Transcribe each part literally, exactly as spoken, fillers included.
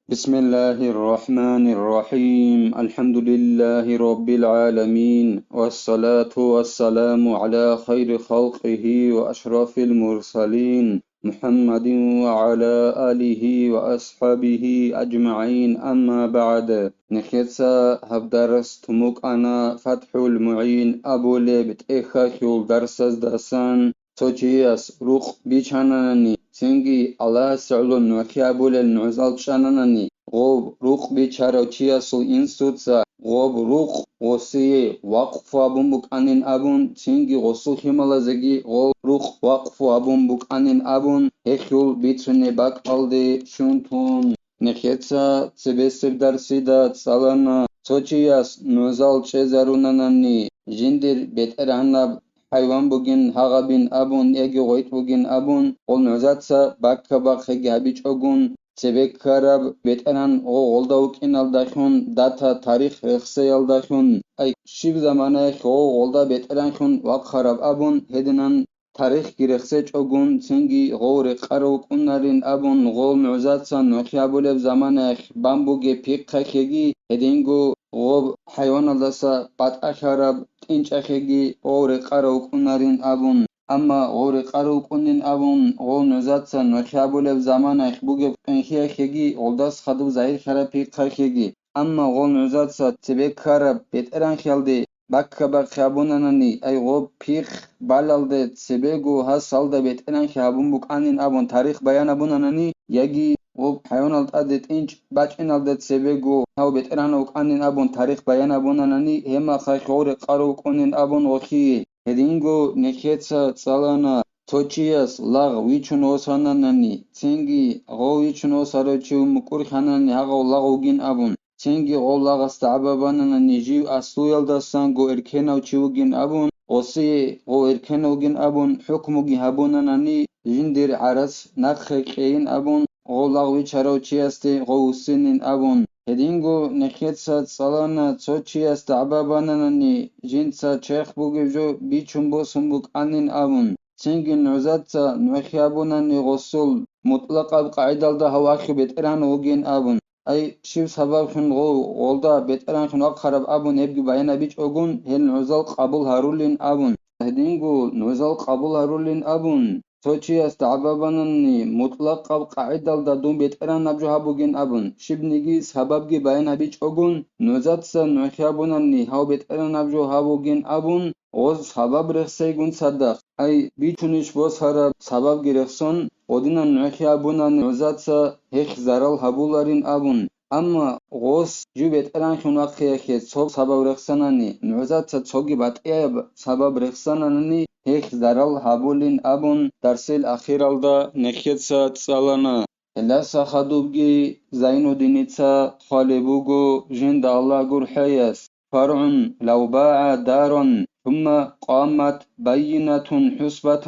بسم الله الرحمن الرحيم. الحمد لله رب العالمين. والصلاة والسلام على خير خلقه وأشرف المرسلين محمد وعلى آله وأصحابه أجمعين. أما بعد. Нехеца гьаб дарс тун букӀана ФатхӀул МугӀин абулеб тӀехьалъул дарсаздасан. Цо чияс рукъ бичананани, цинги Аллагьасе гӀоло нугӀлъи абулел нугӀзал чӀананани, гъоб рукъ бичарав чиясул инсуца гъоб рукъ гъосие вакъфу абун букӀанин абун, цинги гъосул хималазеги гъоб рукъ вакъфу абун букӀанин абун, гьелъул бицунеб бакӀалде щун тун. Нехеца цебесеб дарсида цӀалана, цо чияс нугӀзал чӀезарунанани, жиндир бетӀергьанаб хӀайван бугин гьагъабин абун яги гъветӀ бугин абун, гъол нугӀзаца бакка-бахъиги гьабичӀогун, цебе ккараб бетӀеран гъо гъолда вукӀиналдалъун, дата тарих рехсеялдалъун, ай, щиб заманаялъ гъо гъолда бетӀеранлъун вахъараб абун, гьединан тарихги рехсечӀогун, цинги гъов рекъарав вукӀунарин абун, гъол нугӀзаца нугӀлъи абулеб заманаялъ бан бугеб пихъалъеги, гьединго гъоб хӀайваналдаса батӀалъараб тӀинчӀалъеги гъов рекъарав вукӀунарин абун. Амма гъов рекъарав вукӀунин абун, гъол нугӀзаца нугӀлъи абулеб заманаялъ бугеб къинлъиялъеги гъолдас хадуб загьирлъараб пихъалъеги. Амма гъол нугӀзаца цебе ккараб бетӀеранлъиялде бакка-бахъи абунанани, ай гъоб пихъ балалде цебего гьасалда бетӀеранлъи гьабун букӀанин абун тарих баян абунанани, яги гъоб хӀайванал тӀаде тӀинчӀ бачӀиналда цебего гьав бетӀеран вукӀанин абун тарих баян абунанани, гьемахъа гъов рекъарав вукӀунин абун гъолъие. Гьединго нехеца цӀалана, цо чияс лагъ вичун восананани, цинги гъов вичун восарав чи мукӀурлъанани гьагъав лагъ вугин абун. Цинги гъов лагъасда гӀаба бананани жив аслуялдасанго эркенав чи вугин абун, гъосие гъов эркенав вугин абун хӀукмуги гьабунанани, жиндир гӀарац нахъе кьейин абун, гъов лагъ вичарав чиясде гъов вуссинин абун. Гьединго нехеца цӀалана, цо чиясда гӀаба бананани жинца черх бугеб жо бичун босун букӀанин абун. Цинги нугӀзаца нугӀлъи абунани гъосул мутӀлакъаб къагӀидалда гьав ахӀи бетӀеран вугин абун. Ай, щиб сабаблъун гъов гъолда бетӀеранлъун вахъараб абун гьебги баянабичӀогун, гьел нугӀзал къабул гьарулин абун. Гьединго нугӀзал къабул гьарулин абун, цо чиясда гӀаба банани, мутӀлакъаб къагӀидалда дун бетӀеранаб жо гьаб бугин абун, щибниги сабабги баян гьабичӀогун, нугӀзаца нугӀлъи абунани гьав бетӀеранаб жо гьаб бугин абун, гъоз сабаб рехсейгун цадахъ, ай, бичунищ босараб сабабги рехсон, гъодинан нугӀлъи абунани нугӀзаца гьелъ зарал гьабуларин абун. Амма гъос жив бетӀеранлъун вахъиялъе цо сабаб рехсанани, нугӀзаца цоги батӀияб сабаб рехсананани, гьелъ зарал гьабулин абун, дарсил ахиралда нехеца цӀалана. Гьелдаса хадубги Зайнуддиница хъвалеб буго жинда Аллагь гурхӀаяс: فرع لو باع دارا ثم قامت بينة حسبة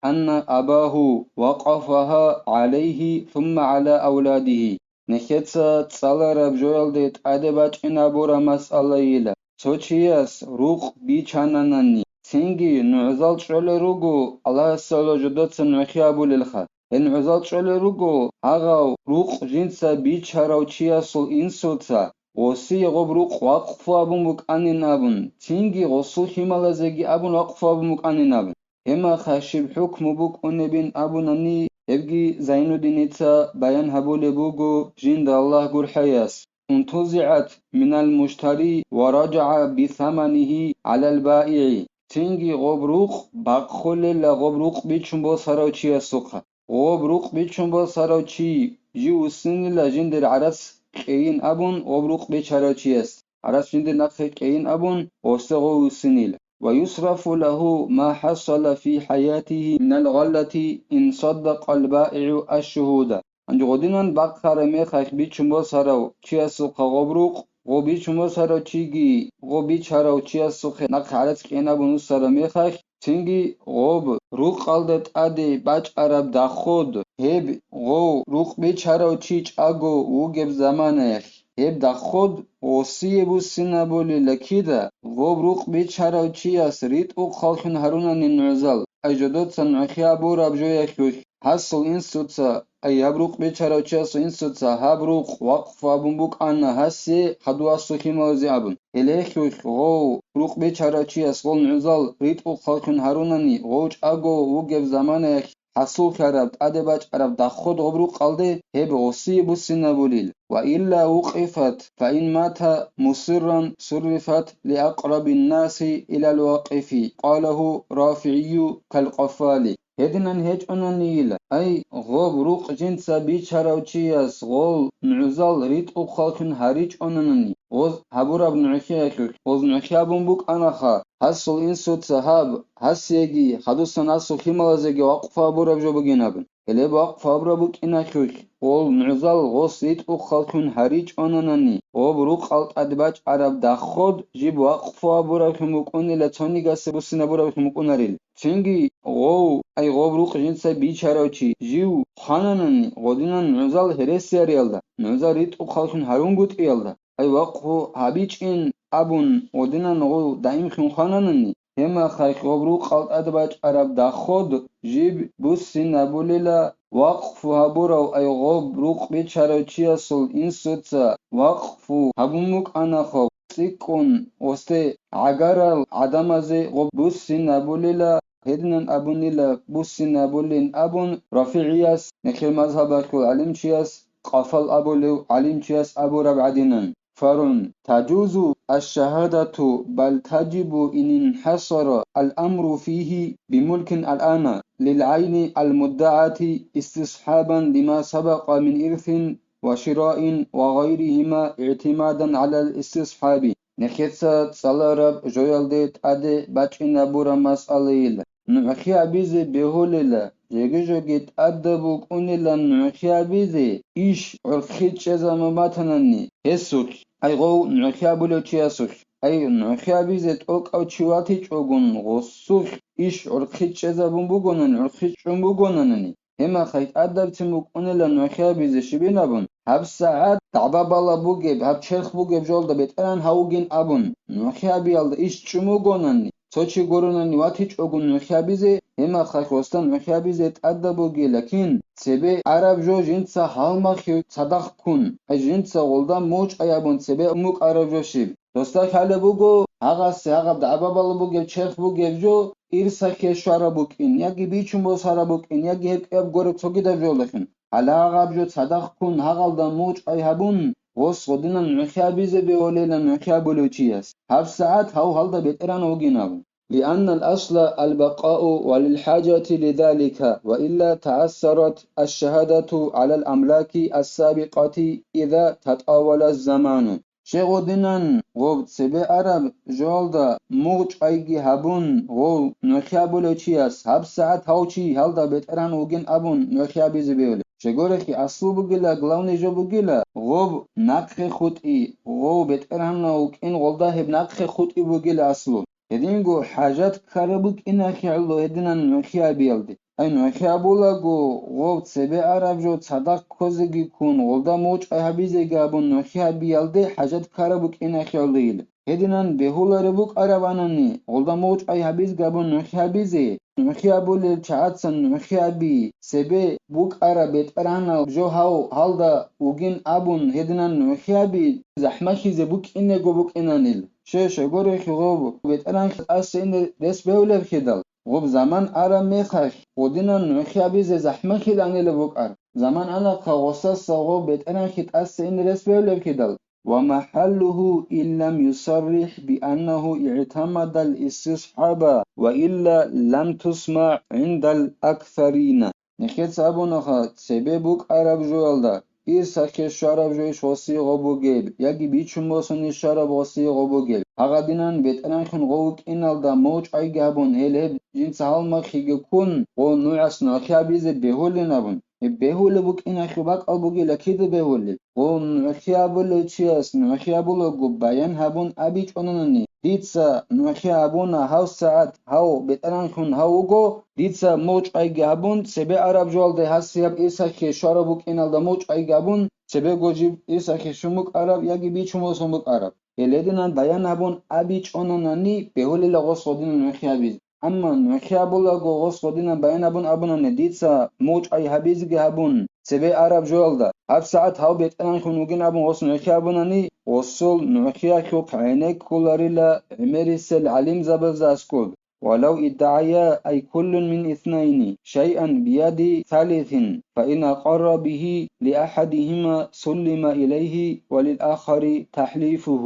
أن أباه وقفها عليه ثم على أولاده. Нехеца цӀалараб жоялде тӀаде бачӀинабура масъалайила. Цо чияс рукъ бичананани, цинги нугӀзал чӀолел руго, Аллагьасда гӀоло жодоца нугӀлъи абулелха. Гьел нугӀзал чӀолел руго, гьагъав рукъ жинца бичарав чиясул инсуца, гъосие гъоб рукъ вакъфу абун букӀанин абун, цинги гъосул хималазеги абун вакъфу абун букӀанин абун. Гьемахъа щиб хӀукму букӀунебин абунани, гьебги Зайнуддиница баян гьабулеб буго жинда Аллагь гурхӀаяс: انتزعت من المشتري ورجع بثمنه على البائع. Цинги гъоб рукъ бахъулела гъоб рукъ бичун босарав чиясухъа. Гъоб рукъ бичун босарав чи жив вуссинила жиндир гӀарац кьейин абун гъоб рукъ бичарав чияс. ГӀарац жиндир нахъе кьейин абун, гъосда гъов вуссинила. ويصرف له ما حصل في حياته من الغلة إن صدق البائع الشهود. Гьанже гъодинан бахъараб мехалъ бичун босарав чиясухъа гъоб рукъ, гъо бичун босарав чиги, гъо бичарав чиясухъе нахъ гӀарац кьейин абун вуссараб мехалъ, цинги гъоб рукъалда тӀаде бачӀараб доход, гьеб гъов рукъ бичарав чи чӀаго вугеб заманаялъ, гьеб доход гъосие буссинабулила кида, гъоб рукъ бичарав чияс ритӀухъаллъун гьарунани нугӀзал, ай жодоца нугӀлъи абураб жоялъулъ, гьасул инсуца Ай гьаб рукъ бичарав чияс инсуца гьаб рукъ вакъфу абун букӀана гьасие хадув асухъ лъималазе абун. Гьеле гьелъулъ гъов рукъ бичарав чияс гъол нугӀзал ритӀухъаллъун гьарунани, гъов чӀаго вугеб заманаялъ хӀасуллъараб, тӀаде бачӀараб доход гъоб рукъалде гьеб гъосие буссинабулил. Ва илла вукъифат, фа ин мата мусирран суррифат лиакърабин наси илал вакъифи, къалагьу РафигӀийю кал къаффали. Гьединан гьечӀонанийила, ай, гъоб рукъ жинца бичарав чияс гъол нугӀзал ритӀухъаллъун гьаричӀонанани, гъоз гьабураб нугӀлъиялъулъ гъоз нугӀлъи абун букӀанаха, гьасул инсуца гьаб, гьасиеги, хадусан асул лъималазеги вакъфу гьабураб жо бугин абун. Гьелеб вакъфу гьабураб букӀиналъулъ, гъол нугӀзал гъос ритӀухъаллъун гьаричӀонанани, гъоб рукъал тӀад бачӀараб доход жиб вакъфу гьабураблъун букӀунила, цонигасе буссинабураблъун букӀунарил. Цинги гъов, ай гъоб рукъ жинца бичарав чи, жив хвананани, гъодинан нугӀзал гьересиялъ, нугӀзал ритӀухъаллъун гьарунгутӀиялда, ай вакъфу гьабичӀин абун, гъодинан гъов даимлъун хвананани, гьемахъалъ гъоб рукъал тӀад бачӀараб доход жиб буссинабулила, вакъфу гьабурав, ай гъоб рукъ бичарав чиясул инсуца вакъфу гьабун букӀанахъо, цӀикӀкӀун гъосде гӀагарал гӀадамазе гъоб буссинабулила, гьединан абунила, буссинабулин абун, РафигӀияс, нехер мазгьабалъул гӀалимчияс, къафал абулев гӀалимчияс абураб гӀадинан. Фарун, тажузу аш-шагьадату, бал таджибу ин инхӀасара ал-амру фигьи бимулкин алана лил-гӀайни ал-муддагӀати истисхӀабан лима сабакъа мин ирсин ва шираин ва гъайригьима игӀтимадан гӀалал истисхӀаби. Нехеца цӀалараб жоялде тӀаде бачӀинабураб масъалаил нугӀлъи абизе бегьулила, жеги-жоги тӀадаб букӀунила нугӀлъи абизе, иш гӀурхъи чӀезабун батанани гьесулъ, ай гъов нугӀлъи абулев чиясулъ, ай нугӀлъи абизе тӀокӀав чи ватичӀогун гъосулъ иш гӀурхъи чӀезабун бугонани, гӀурхъи чӀун бугонанани, гьемахъай тӀадабцин букӀунила нугӀлъи абизе щибин абун, гьаб сагӀат дагӀба-бала бугеб, гьаб черх бугеб жолда бетӀеран гьавугин абун, нугӀлъи абиялда иш чӀун бугонани, цо чи гуронани ватичӀогун нугӀлъи абизе, гьемахъалъ гъосда нугӀлъи абизе тӀадаб бугила кин, цебе араб жо жинца гьалмагъги цадахъ ккун, ай жинца гъолда мучӀай абун цебе мукӀараб жо щиб. Досда лъалеб буго, гьагъасе гьагъаб дагӀба-бала бугеб черх бугеб жо ирсахъе щвараб букӀин, яги бичун босараб букӀин, яги гьеб кӀияб гуреб цогидаб жолдалъун. Гьале гьагъаб жо цадахъ ккун, гьагъалда мучӀай гьабун, гъос гъодинан нугӀлъи абизе бегьулила нугӀлъи абулев чияс, гьаб сагӀат гьав гьалда бетӀеран вугин абун. لأن الأصل البقاء وللحاجة لذلك، وإلا تعثرت الشهادة على الأملاك السابقة إذا تطاول الزمان. Щай гъодинан гъоб цебе араб жоялда мугъ чӀвайги гьабун, гъов нугӀлъи абулев чияс гьаб сагӀат гьав чи гьалда бетӀеран вугин абун нугӀлъи абизе бегьулеб. Щай гурелъул, аслу бугила, главный жо бугила, гъоб нахъе хутӀи, гъов бетӀергьанав вукӀин гъолда гьеб нахъе хутӀи бугила аслу. Гьединго хӀажат ккараб букӀиналъе гӀоло гьединан нугӀлъи абиялде. Ай, нугӀлъи абулаго, гъов цебе араб жо цадахъ ккозеги ккун, гъолда мучӀай гьабизеги абун нугӀлъи абиялде хӀажат ккараб букӀиналъе гӀоло. Гьединан бегьулареб букӀарабанани, гъолда мучӀай гьабизеги абун нугӀлъи абизе, нугӀлъи абулел чагӀацан нугӀлъи аби, цебе букӀараб бетӀергьанав жо гьав гьалда вугин абун гьединан нугӀлъи аби, захӀмалъизе букӀинего букӀинанил. Щай гурелъул, гъоб бетӀергьанлъи тӀаса ине рес бегьулеб хидал, гъоб заман араб мехалъ, гъодинан нугӀлъи абизе захӀмалъиланила букӀар. Заман анахъа гъосаса гъоб бетӀергьанлъи тӀаса ине рес бегьулеб хидал, ومحله إن لم يصرح بأنه اعتمد الاستصحاب وإلا لم تسمع عند الأكثرين. Нехеца абунаха, цебе букӀараб жоялда, ирсахъе щвараб жо иш гъосие гъоб бугеб, яги бичун босун иш щвараб гъосие гъоб бугеб. Гьагъадинан бетӀергьанлъун гъов вукӀиналда мучӀайги гьабун, гьел гьеб жинца гьалмагъги ккун, гъов нугӀас нугӀлъи абизе бегьулин абун. Гьеб бегьулеб букӀиналъул бакӀал бугила кида бегьулеб? Гъов нугӀлъи абулев чияс нугӀлъи абулаго баян гьабун абичӀонанани, дица нугӀлъи абуна гьав сагӀат гьав бетӀергьанлъун гьав вуго, дица мучӀайги гьабун, цебе араб жоялда гьасияб ирсахъе щвараб букӀиналда мучӀайги гьабун, цебего жиб ирсахъе щун букӀараб яги бичун босун букӀараб. Гьелединан баян гьабун абичӀонанани, бегьулила гъос гъодинан нугӀлъи абизе. Амма нугӀлъи абулаго гъос гъодинан баян гьабун абунани, дица мучӀай гьабизеги гьабун, цебе араб жоялда, гьабсагӀат гьав бетӀергьанлъун вугин абун гъос нугӀлъи абунани, гъосул нугӀлъиялъухъ гӀенеккуларила гӀемерисел гӀалимзабазда аскӀоб. ولو ادعيا أي كل من اثنين شيئا بيد ثالث، فإن أقر به لأحدهما سلم إليه وللآخر تحليفه.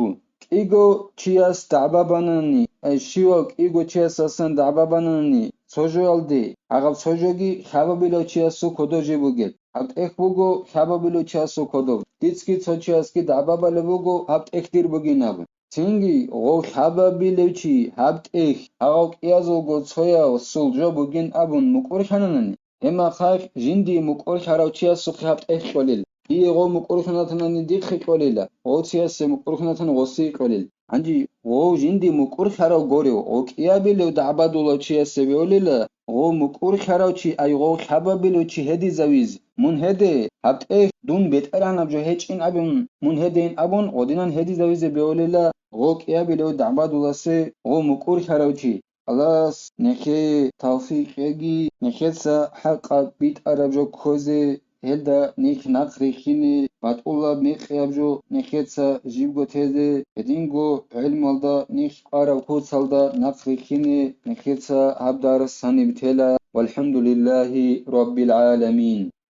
КӀиго чияс дагӀба банани, ай щивав кӀиго чиясасан дагӀба банани, цо жоялде, гьагъаб цо жоги хабабилав чиясул кодов жиб бугеб. Гьаб тӀехь буго хабабилав чиясул кодов. Дицги цо чиясги дагӀба балеб буго, гьаб тӀехь дир бугин абун. Цинги гъов хабабилев чи гьаб тӀехь, гьагъав кӀиязулго цоясул жо бугин абун мукӀурлъананани, гьеб мехалъ жиндие мукӀурлъарав чиясухъе гьаб тӀехь кьолел. Дие гъов мукӀурлъунатанани дихъе кьолела, гъов чиясе мукӀурлъунатан гъосие кьолел. Гьанже гъов жиндие мукӀурлъарав горев, гъов кӀиабилев дагӀбадулав чиясе беолела, гъов мукӀурлъарав чи, ай гъов хабабилев чи гьедизавизе. Мун гьеде, гьаб тӀехь дун бетӀергьанаб жо гьечӀин абун, мун гьедейин абун, гъодинан гьедизавизе беолела гъов кӀиабилев дагӀбадуласе гъов мукӀурлъарав чи. Аллагьас нехее тавфикъ кьеги, нехеца хӀакъаб битӀараб жо ккозе, гьелда нехь нахъ рихьине, батӀулаб мекъияб жо нехеца жибго тезе, гьединго гӀелмалда нехь кӀвараб куцалда нахъ рихьине, нехеца гьаб дарс гьаниб тела. ВалхӀамдулиллагьи раббил гӀаламин.